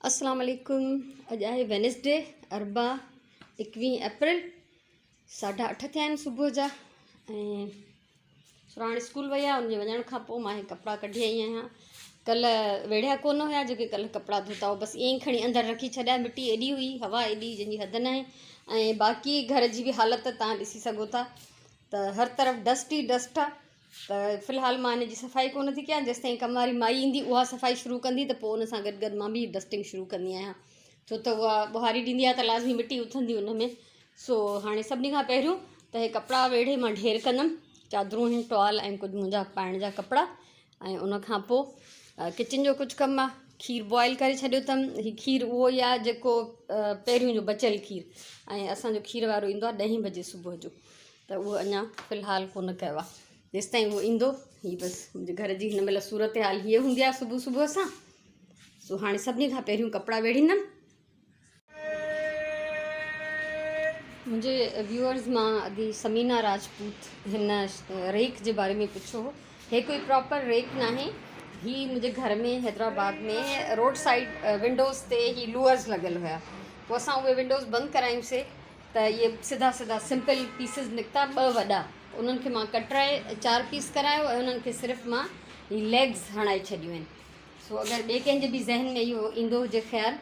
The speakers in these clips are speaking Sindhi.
السلام عليڪم اڄ آهي وينسڊي اربع ايڪويهه اپريل ساڍا اٺ ٿيا آهن صبح جا ۽ سراڻ اسڪول وئي آهي ان جي وڃڻ کان پوء مان هي ڪپڙا ڪڍي آئي آهيان ڪلهه ويڙهيا ڪونه هيا جيڪي ڪلهه ڪپڙا ڌوتا هئا بس ائين ئي کڻي اندر رکي ڇڏيا مٽي ايڏي هئي هوا ايڏي جنهن جي حد ناهي ۽ باقي گهر جي به حالت تان ڏسي سگهو ٿا ته هر طرف ڊسٽ ئي ڊسٽ آهي ته في الحال مان هن جي صفائي ڪونه ٿي ڪيان جيستائين ڪم واري مائي ايندي اها صفائي شروع ڪندي ته پوء ان سان گڏ گڏ مان به ڊسٽنگ شروع ڪندي آهيان ڇو ته اها ٻهاري ڏيندي آهي ته لازمي مٽي اٿندي ان ۾ سو هاڻي سڀني کان پهريون ته هي ڪپڙا ويڙهي مان ڍير ڪندم چادرون آهن ٽوال ۽ ڪجهه منهنجا پائڻ جا ڪپڙا ۽ ان کان پوء ڪچن جو ڪجهه ڪم آهي کير بوائل ڪري ڇڏيو اٿم هي کير اهو ئي آهي جيڪو پهريون جو بچيل کير ۽ اسانجو کير وارو ايندو آهي ڏهين بجي صبح جو ته اهو اڃا في الحال ڪونه ڪيو آهي جيستائين اهو ايندو هي بس منهنجي گهر جي هن مهل صورت حال هيء هوندي آهي صبح صبح سان سو هاڻي سڀني کان پهريون ڪپڙا ويڙهيندم. منهنجي ويوئرز مان ادي ثمينه راجپوت هن ريڪ جي باري ۾ پڇيو هو هي ڪوئي پراپر ريڪ ناهي هي منهنجي گهر ۾ حيدرآباد ۾ روڊ سائيڊ ونڊوز تي هي لوئرز لڳل هيا پوء اسان اهي ونڊوز بند ڪرايون سي ته اهي سڌا سڌا سمپل پيسز نڪتا ٻه وڏا انهن کي مان ڪٽرائي چار پيس ڪرايو ۽ انهن کي صرف مان هي ليگز هڻائي ڇڏيون آهن سو اگر ٻئي ڪنهن جي به ذهن ۾ اهو ايندو هجي خيال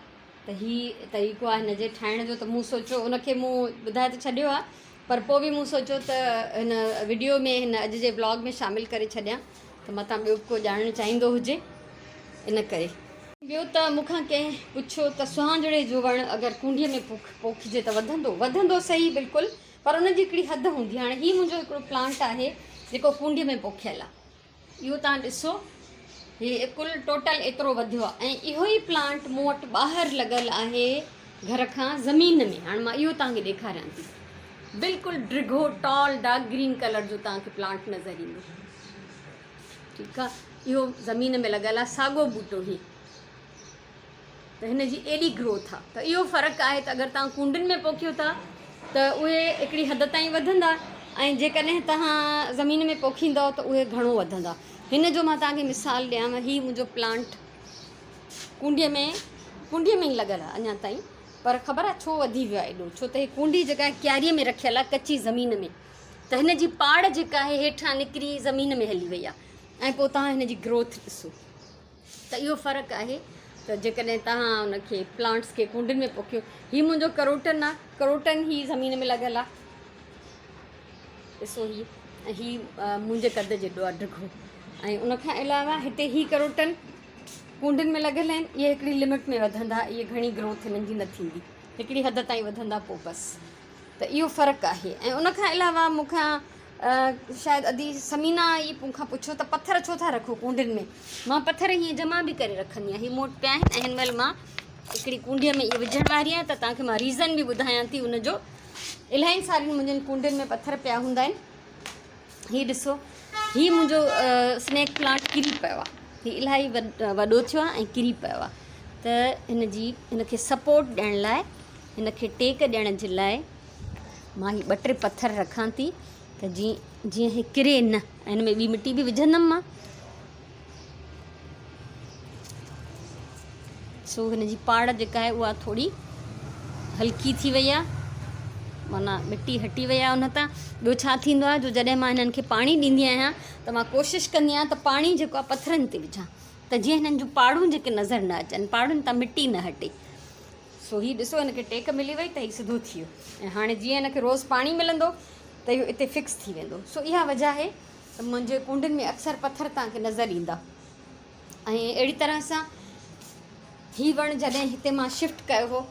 ته هي طريقو آهي هن جي ٺاهڻ جو ته مون سوچيو ان کي مون ٻڌائي ته ڇڏيو آهي پر پوء به مون سوچيو ته هن وڊيو ۾ هن اڄ جي بلاگ ۾ شامل ڪري ڇڏيان ته متان ٻيو به ڪو ڄاڻڻ چاهيندو هجي ان ڪري. ٻيو ته مون کان ڪنهن پڇيو ته سهانجڙي جو وڻ اگر ڪونڊيء ۾ پوکجي ته وڌندو؟ وڌندو سهي بلڪل پر ان جي هڪڙي حد هوندي. هاڻي هي منهنجو هڪڙو پلانٽ آهي جيڪو ڪونڊيء ۾ پوکيل آهي. اهو توهان ڏسو هي ڪل ٽوٽل ايترو وڌيو آهي ۽ اهو ئي پلانٽ مون وٽ ٻاهر لڳل آهي گهر کان زمين ۾. هاڻي مان اهو توهان کي ڏيکاريان ٿي. بلڪل ڊگهو ٽال ڊارڪ گرين ڪلر جو توهان کي پلانٽ نظر ايندو. ٺيڪ آ اهو زمين ۾ لڳل آ ساڳو ٻوٽو هي ته هن جي ايڏي گروٿ آ ته اهو فرق آهي ته اگر توهان ڪونڊن ۾ پوکيو ٿا ته اهي هڪڙي حد تائين وڌندا ۽ جيڪڏهن توهان زمين ۾ پوکيندؤ ته اهي گهڻو وڌندا هن جو مان توهان کي مثال ڏيانو هي منهنجو پلانٽ ڪونڊي ۾ ڪونڊي ۾ ئي لڳل آ اڃا تائين پر خبر آ ڇو وڌي ويو آ ايڏو ڇو ته هي ڪونڊي جيڪا ڪياري ۾ رکيل آ ڪچي زمين ۾ ته هن جي پاڙ جيڪا آهي هيٺان نڪري زمين ۾ هلي وئي آهي ۽ پوء توهان هن جي گروٿ ڏسو ته اهو فرق آهي ته جيڪڏهن توهان ان کي پلانٽس کي ڪونڊن ۾ پوکيو هي منهنجو ڪروٽن آهي ڪروٽن هي زمين ۾ لڳل آهي ڏسو هي ۽ هي منهنجي قد جيڏو آهي ڊگهو ۽ ان کان علاوه هتي هي ڪروٽن ڪونڊن ۾ لڳل آهن اهي هڪڙي لمٽ ۾ وڌندا اهي گهڻي گروٿ هنن جي نه ٿيندي هڪڙي حد تائين وڌندا پوء بس ته اهو فرق آهي ۽ ان کان علاوه مون کان شايد ادي ثمينه ئي مون کان پڇيو ته پٿر ڇو ٿا رکو ڪونڊين ۾ مان پٿر هيئن جمع به ڪري رکندي آهيان هي مون وٽ پيا آهن ۽ هن مهل مان هڪڙي ڪونڊيء ۾ اهي وجهڻ واري آهيان ته توهان کي مان ريزن به ٻڌايان ٿي ان جو الاهين سارين منهنجن ڪونڊين ۾ پٿر پيا هوندا آهن هي ڏسو هي منهنجو سنيڪ پلانٽ ڪري پيو آهي هي الاهي وڏو ٿيو آهي ۽ ڪري پيو آهي ته هن جي هن کي سپورٽ ڏيڻ لاء هن کي ٽيڪ ڏيڻ جي لاء مان هي ٻه ٽي پٿر رکان ٿي ته جي جيئن هي ڪري نه ۽ هن ۾ ٻي مٽي به وجهندم مان سو هن جي پاڙ جيڪا آهي اها ٿوري هلڪي ٿي وئي آهي معنيٰ مٽي هٽي وئي آهي ان تان ٻيو ڇا ٿيندو آهي جو جڏهن مان هنن کي پاڻي ڏيندي آهيان ته مان ڪوشش ڪندي آهيان ته پاڻي جيڪو آهي پٿرن تي وجهان ته جيئن هنن جون پاڙون جيڪي نظر نه اچن پاڙن تان مٽي نه هٽي سو هي ڏسو هن کي ٽيڪ ملي وئي ته هي سڌو ٿي ويو ۽ هاڻي جيئن هن کي روز پاڻي ملندو ته اهو اتي فڪس ٿي ويندو سو اها وجه آهي ته منهنجي ڪونڊن ۾ اڪثر پٿر توهان کي نظر ايندا ۽ اهڙي طرح سان هي وڻ جڏهن هتي مان شفٽ ڪيو هو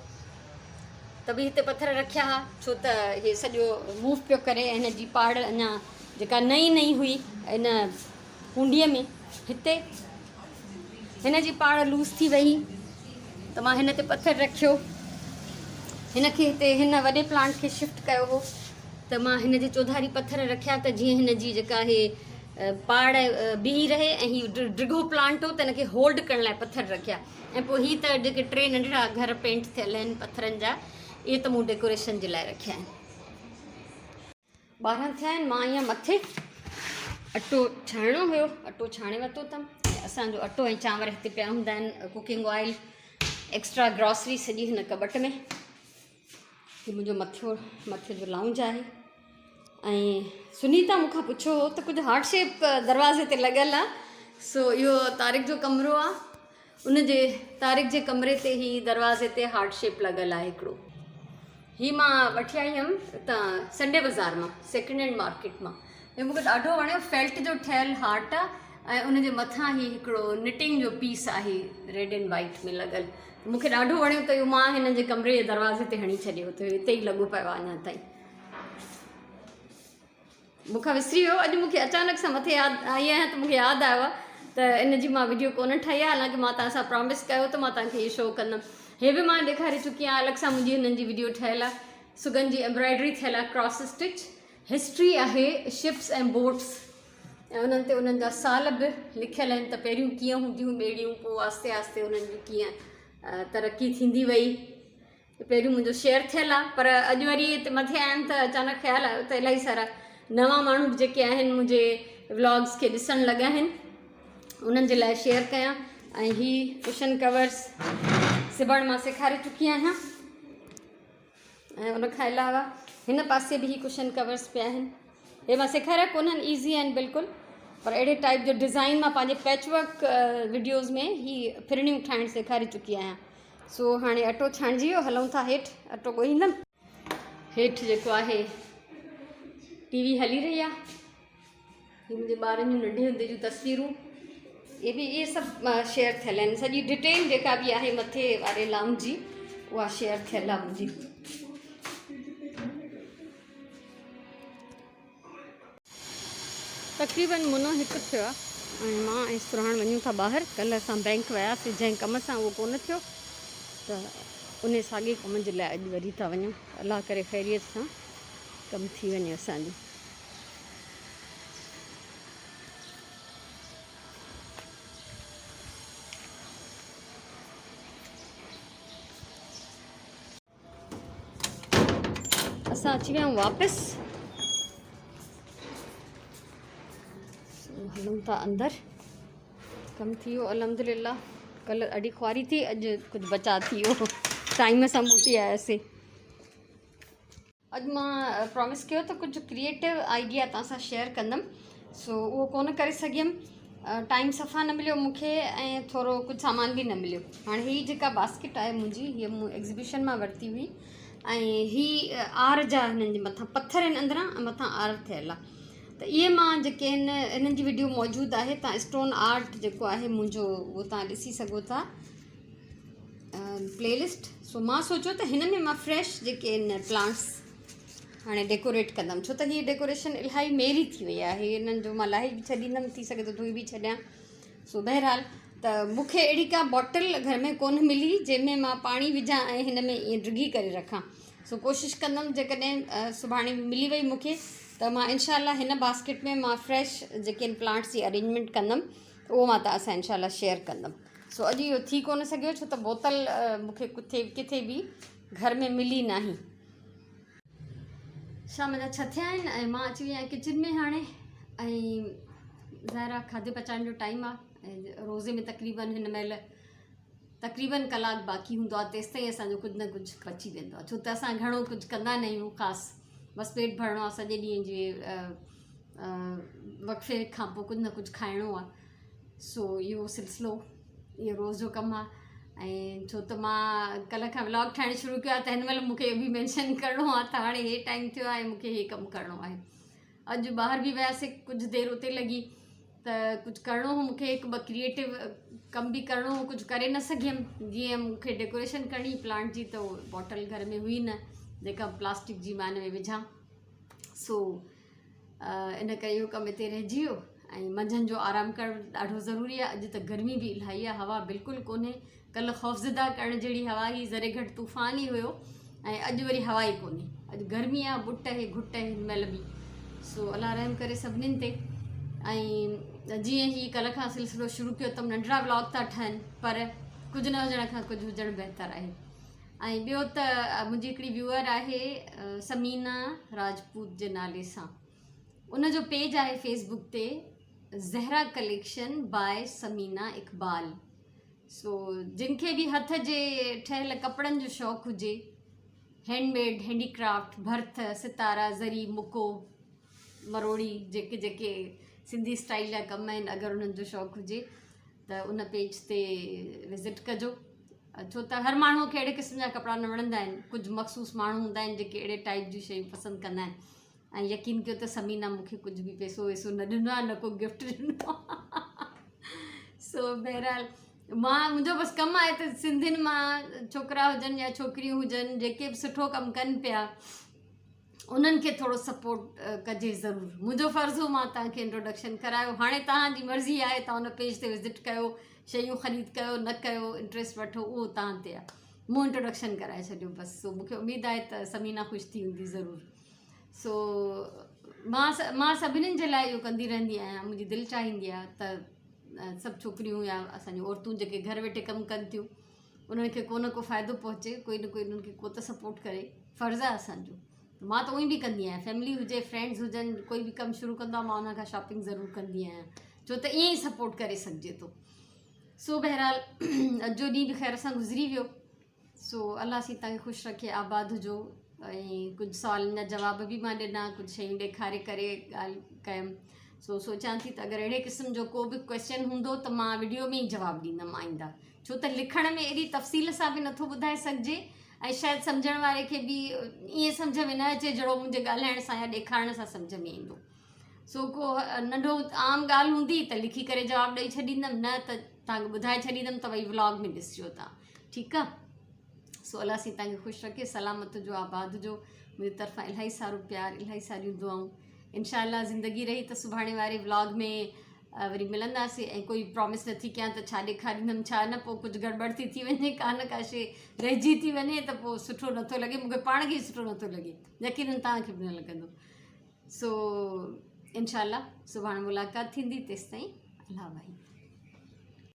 ته به هتي پٿر رکيا ها ڇو ته هي سڄو موو پيو ڪري ۽ هن جي پاڙ اڃا جيڪا نئين نئين هئي ان ڪونڊيء ۾ هتي هن جي پاڙ لوز ٿي وئي ته مان هن تي پٿر رکيو هن کي هتي هن وڏي پلانٽ کي شفٽ ڪيو هو ته مان هن جي چوڌاري پٿر رکيا ته جيئن هن جي جيڪا هي پاڙ بيهي رهي ۽ هي ڊگهو پلانٽ هو ته هن کي هولڊ ڪرڻ لاء پٿر رکيا ۽ پوء هي ته جيڪي ٽي ننڍڙا گهر پينٽ ٿيل آهن پٿرن جا اهي ته مون ڊيڪوريشن جي لاء رکيا آهن. 12 ٿيا آهن مان آئي مٿي اٽو ڇاڻڻو هيو اٽو ڇاڻي ورتو اٿم اسانجو اٽو ۽ چانور هتي پيا هوندا آهن ڪوڪنگ آئل ايڪسٽرا گراسري سڄي هن ڪٻٽ ۾. هي منهنجو مٿيو مٿي جو لائونج آهي. ۽ سنيتا مون کان پڇيو هو ته ڪجهه هارٽ شيپ دروازي تي لڳل آ. سو اهو طارق جو ڪمرو آ. ان جي طارق جي ڪمري تي هي دروازي تي هارٽ شيپ لڳل آهي هڪڙو. هي مان وٺي آئي هيم اتان سنڊي بازار مان سيڪنڊ هينڊ مارڪيٽ مان. هي مون کي ڏاڍو وڻيو. فيلٽ جو ٺهيل هارٽ آ ۽ ان جي مٿان هي هڪڙو نٽنگ جو پيس آهي ريڊ اينڊ وائيٽ ۾ لڳل. مون کي ڏاڍو وڻيو ته اهو مان هنن جي ڪمري جي دروازي تي هڻي ڇڏيو ته هتي ئي لڳو پيو آهي اڃا تائين. مون کان وسري ويو اڄ مون کي اچانڪ سان مٿي ياد آئي آهيان ته مون کي ياد آيو آهي ته ان جي مان وڊيو ڪونه ٺاهي آهي حالانڪه مان توهان سان پرامس ڪيو ته مان توهان کي هي شو ڪندم. هي به مان ڏيکاري چڪي آهيان الڳ سان منهنجي هنن جي وڊيو ٺهيل آهي. سگن جي ايمبرائڊري ٿيل آهي ڪراس اسٽچ. هسٽري آهي شپس ۽ بوٽس ۽ انهن تي انهن جا سال به لکيل آهن ته پهريون ڪيئن هونديون ٻيڙيون پوء آهستي آهستي انهن جي ڪيئن ترقي ٿيندي وئي. پهريون منهنجو شيئر ٿيل آهي پر اڄ وري هتي مٿي آيم ته اچانڪ خيال آيو ته الاهي سارا نوان ماڻهو به جيڪي آهن منهنجي ولاگس کي ڏسڻ لڳا آهن انهن جي لاء شيئر ڪيان. ۽ هي ڪشن ڪورس سبڻ مان سيکاري چڪي آهيان. ۽ ان کان علاوه هن پاسي به هي ڪشن ڪورس پيا آهن. هي مان سيکاريا ڪونهن، ايزي آهن بلڪل، پر اهڙي ٽائپ جو ڊزائن مان پنهنجي پيچ ورڪ وڊيوز ۾ هي ڦرڻيون ٺاهڻ سيکاري چڪي آهيان. سو هاڻي اٽو ڇاڻجي ويو، هلون ٿا هيٺ اٽو ڳوهيندم. هيٺ جيڪو آهي ٽي وي هلي رهي آهي. هي منهنجي ٻارن جون ننڍي هوندي جون تصويرون اهي به اهي سڀ شيئر ٿيل آهن. سڄي ڊيٽيل جيڪا به آهي مٿي واري لائونج جي اها شيئر ٿيل آهي منهنجي. تقريبن منو هڪ ٿيو آهي ۽ مان ۽ سرهاڻ وڃون ٿا ٻاهر. ڪلهه اسان بئنڪ وياسين جنهن ڪم سان اهو ڪونه ٿيو ته انهي ساڳي ڪم جي لاء اڄ وري ٿا وڃون. الله ڪري خيريت سان ڪم ٿي وڃي اسان جو. اسان اچي ويا آهيون واپس. هلون ٿا اندر. ڪم ٿي ويو الحمدلله. ڪلهه ڏاڍي خواري ٿي، اڄ ڪجهه بچاء ٿي ويو، ٽائيم سان موٽي آياسين. اڄ مان پرامس ڪيو ته ڪجهه ڪريئيٽو آئيڊيا توهان سان شيئر ڪندم، سو اهو ڪونه ڪري سگهيم، ٽائيم صفا نه مليو مون کي ۽ ٿورو ڪجهه سامان به نه مليو. هاڻي هي جيڪا باسڪيٽ آهي منهنجي، هيء مون ايگزيبيشن مان ورتي هئي ۽ هي آر جا هنن جي مٿان پٿر آهن اندران ۽ مٿان آر ٿيل آهي. ته اهي مان جيڪي آهن هنن جي وڊيو موجود آهي، تان اسٽون آرٽ جيڪو آهي منهنجو اهو تان ڏسي سگهو ٿا پلي لسٽ. سو مان سوچيو ته هن ۾ مان فريش جيڪي آهن پلانٽس هاڻي ڊيڪوريٽ ڪندم، ڇو ته هي ڊيڪوريشن الاهي ميري ٿي وئي آهي. هنن جو مان لاهي به ڇڏيندم، ٿي سگهي ٿو ڌوئي به ڇڏيان. سو بهرحال ته مون کي اهڙي ڪا باٽل گهر ۾ ڪونه ملي جنهن ۾ مان پاڻي وجهان ۽ هن ۾ ائين ڊگهي ڪري رکان. سو ڪوشش ڪندم جيڪڏهن سڀاڻي ملي وئي مون کي ته مان انشاء الله هن باسڪيٽ ۾ مان فريش جيڪي آهن پلانٽس جي ارينجمينٽ ڪندم ته اهو مان توهان سان انشاء الله شيئر ڪندم. سو اڄ اهو ٿي ڪونه سگهيو ڇو ته بوتل مون کي ڪٿي ڪٿي به گهر ۾ ملي ناهي. شام جا ڇهه ٿيا آهن ۽ مان اچي وئي آهيان ڪچن ۾ هاڻي ۽ ظاهر آهي کاڌي پچائڻ جو ٽائيم آهي ۽ روزي ۾ تقريبن هن مهل تقريبن ڪلاڪ باقي هوندو آهي، تيستائين اسانجو ڪجهه نه ڪجهه پچي ويندو آهي، ڇو ته اسان گهڻو ڪجهه ڪندا نه آهيون خاص، بس پيٽ ڀرڻو آهي سڄي ڏينهن جي وقفي کان پوء ڪجهه نه ڪجهه کائڻو آهي. سو اهو سلسلو اهو روز جو ڪم آهي ۽ ڇو ته مان ڪلهه کان ولاگ ٺاهڻ شروع ڪيو آهي ته هن مهل مون کي اهو به مينشن ڪرڻو آهي ته هاڻي هي ٽائيم ٿيو آهي مون کي هي ڪم ڪرڻو آهي. اڄ ٻاهر به وياسي ڪجهه دير اتي لڳي ته ڪجهه ڪرڻو هو مون کي، هڪ ٻه ڪريئيٽو ڪم به ڪرڻو هو، ڪجهه ڪري نه سگهيم. جيئن مون کي ڊيڪوريشن ڪرڻي پلانٽ جي ته باٽل گهر ۾ هئي نه جيڪا پلاسٽڪ جي مان هن ۾ وجهان، سو ان ڪري اهو ڪم اتي رهجي ويو. ۽ منجهند جو آرام ڪرڻ ڏاڍو ضروري آهي. اڄ ته گرمي به الاهي آهي، هوا بلڪل ڪونهي. ڪلهه خوفزده ڪرڻ جهڙي هوا هئي، ذري گهٽ طوفان ئي هيو ۽ اڄ وري هوا ئي ڪونهي. اڄ گرمي آهي، ٻٽ آهي، گهٽ آهي هن مهل به. سو الله رحم ڪري سڀنين تي. ۽ جيئن هي ڪلهه کان سلسلو شروع ڪيو اٿم، ننڍڙا ولاگ ٿا ٺهن، پر ڪجهه نه هجڻ کان ڪجهه هجڻ بهتر آهي. ۽ ٻيو ته منهنجي هڪڙي ويوئر آهي ثمينه راجپوت جي نالي سان، ان جو پيج آهي فيس بڪ تي زهرا ڪليڪشن باء ثمينه اقبال. سو جن کي به هٿ جي ٺهيل ڪپڙن جو شوق هجي، هينڊ ميڊ، هينڊي ڪرافٽ، ڀرٿ، ستارا، زري، مڪو، مروڙي جيڪي جيڪي سنڌي اسٽائيل جا ڪم آهن اگر انهن جو شوق هجي ته ان پيج تي وزٽ ڪجو ڇو ته هر ماڻهو کي اهڙي قسم جا ڪپڙا نه وڻندا آهن ڪجهه مخصوص ماڻهو هوندا آهن جيڪي اهڙي ٽائيپ جون شيون پسند ڪندا آهن ۽ يقين ڪيو ته ثمينه مون کي ڪجهه به پئسو وئسو نه ڏنو آهي نه ڪو گفٽ ڏنو آهي سو بهرحال مان منهنجو بس ڪم آهي ته سنڌين مان ڇوڪرا هجن يا ڇوڪريون هجن جيڪي به سٺو ڪم ڪن پيا انهن کي ٿورو سپورٽ ڪجي ضرور منهنجو فرض هو مان توهان کي انٽروڊڪشن ڪرايو هاڻي توهان جي مرضي آهي توهان ان پيج تي وزٽ ڪيو شيون خريد ڪيو نه ڪيو انٽريسٽ وٺو اهو توهان تي آهي مون انٽروڊڪشن ڪرائي ڇڏيو بس سو مونکي اميد آهي ته ثمينه خوش ٿي هوندي ضرور سو مان مان سڀنين جي لاء اهو ڪندي رهندي آهيان منهنجي دل چاهيندي آهي ته سڀ ڇوڪريون يا اسانجون عورتون جيڪي گهر ويٺي ڪم ڪن ٿيون انهن کي ڪو نه ڪو فائدو پهچي ڪوئي نه ڪوئي انهن کي ڪو ته سپورٽ ڪري فرض آهي اسانجو مان ته اونئي به ڪندي آهيان فيملي هجي فرينڊز هجن ڪوئي به ڪم شروع ڪندو آهي مان انهن کان شاپنگ ضرور ڪندي آهيان ڇو ته ائين ئي سپورٽ ڪري سگهجي ٿو سو بهرحال اڄ جو ڏينهن به خير سان گذري ويو سو الله سائين توهان کي خوش رکي آباد هجو ۽ ڪجهه سوالن جا جواب به مان ڏنا ڪجهه شيون ڏيکاري ڪري ڳالهه ڪيم سو سوچان ٿي ته اگر اهڙي قسم جو ڪو به ڪويسچن هوندو ته مان وڊيو ۾ ئي جواب ڏيندم آئنده ڇو ته لکڻ ۾ ايڏي تفصيل سان به نٿو ٻڌائي سگهجي ۽ شايد سمجهڻ واري کي به ائين سمجهه ۾ نه اچي جهڙو منهنجي ڳالهائڻ سان يا ڏيکارڻ سان سمجهه ۾ ايندو سو ڪو ننڍو عام ڳالهه هوندي ته لکي ڪري جواب ڏئي ڇڏيندم نه ته توهان کي ٻڌائي ڇڏيندم ته ڀئي ولاگ ۾ ڏسجو توهان ٺيڪ آ سو الله سائين توهان کي خوش رکي سلامت هجو آباد هجو منهنجي طرفان الاهي سارو پيار الاهي ساريون دعائون انشاء الله زندگي رهي ته سڀاڻي واري ولاگ ۾ وري ملنداسي ۽ ڪوئي پرامس نٿي ڪيان ته ڇا ڏيکاريندم ڇا نه پوء ڪجهه گڙٻڙ ٿي ٿي وڃي ڪا نه ڪا شي رهجي ٿي وڃي ته پوء سٺو نٿو لڳي مونکي پاڻ کي سٺو نٿو لڳي يقينن توهان کي به نه لڳندو سو انشاء الله سڀاڻي ملاقات ٿيندي تيستائين الله واهي.